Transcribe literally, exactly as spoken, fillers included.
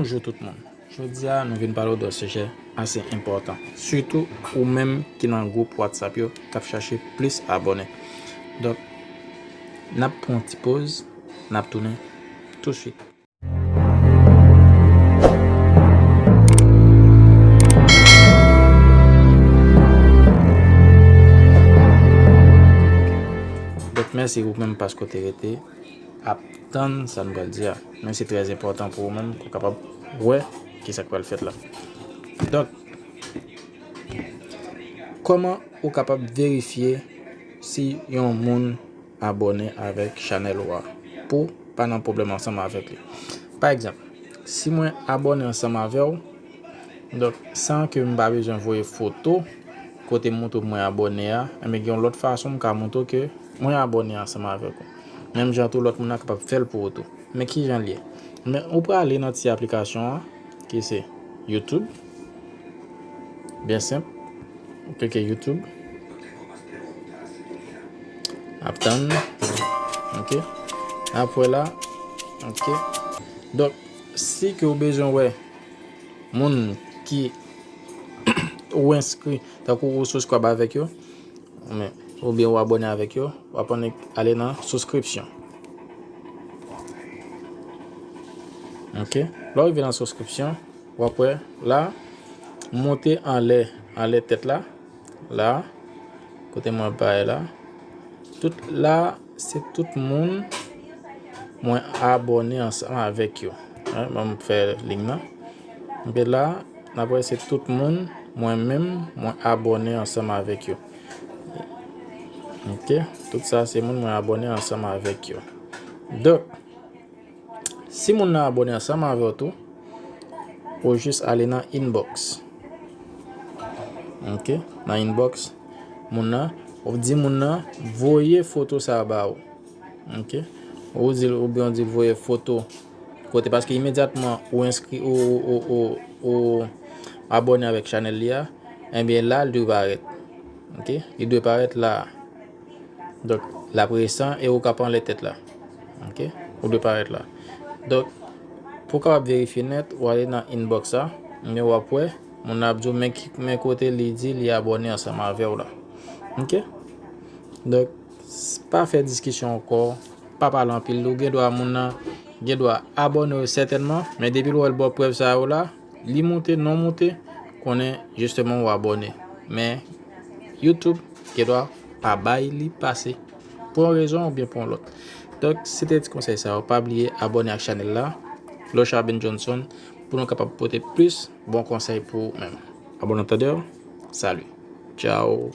Bonjou tout moun. Jodi a, nou vin pale w de yon sijè ase enpòtan. Sitou ou menm ki nan gwoup WhatsApp yo k ap chache plis abòne. Donk, n ap pran yon ti poz, n ap tounen touswit. Donk, mèsi ou menm paske w te rete ap tann sa n pral di a. Men se trè enpòtan pou ou menm, pou w kapab wè ki sa k pral fèt la. Donk, kòman ou kapab verifye si yon moun abòne avèk chanèl ou a pou w pa nan pwoblèm ansanm avèk li? Pa egzanp, si mwen abòne ansanm avè w, donk, san ke m pa bezwen voye foto kote m montre w mwen abòne a, enben, gen yon lòt fason m ka montre w ke mwen abòne ansanm avèk ou. Menm jan tou, lòt moun nan kapab fè l pou ou tou. Men ki jan l ye? Men ou prale nan ti aplikasyon an, ki se YouTube. Byen senp. Ou klike YouTube. Ap tann. Ok. Apre la. Ok. Donk, si ke ou bezwen wè moun ki ou enskri, tankou ou subscribe avèk yo, men, oubyen ou abòne avèk yo, w ap annik ale nan souskripsyon. Ok. Lè w rive nan souskripsyon, w ap wè la, monte anlè, anlè tèt la, la, kote mwen bay la. Tout la, se tout moun mwen abòne ansanm avèk yo. Hein, ban m fè liy nan. Enben la, n ap wè se tout moun mwen menm mwen abòne ansanm avèk yo. Ok, tout sa se moun mwen abòne ansanm avèk yo. Donk, si moun nan abòne ansanm avè w tou, ou jis ale nan inbox. Ok, nan inbox moun nan, ou di moun nan voye foto sa a ba ou. Ok, ou di l, oubyen ou di l voye foto kote, paske imedyatman ou enskri, ou, ou, ou, ou, ou abòne avèk chanèl li a, enben la, l dwe parèt. Ok, li dwe parèt la. Donk, l ap resan e ou k ap anlè tèt la. Ok, ou dwe parèt la. Donk, pou w kapab verifye nèt, ou ale nan inbox la, men w ap wè, moun nan ap di w men ki, men kote li di li abòne ansanm avè w la. Ok? Donk, s-, pa fè diskisyon ankò, pa pale anpil. Ou gen dwa moun nan, gen dwa abòne w sètènman, men depi l wè l ba w prèv sa yo la, li moute, non moute, konnen jisteman w abòne. Men, YouTube, gen dwa pa bay li pase. Pou yon rezon oubyen pou yon lòt. Donk, se te ti konsèy sa yo. Pa bliye abòne ak chanèl la, Lochaben Johnson, pou nou kapab pote plis bon konsèy pou ou menm. Abòne tande w. Salut. Ciao.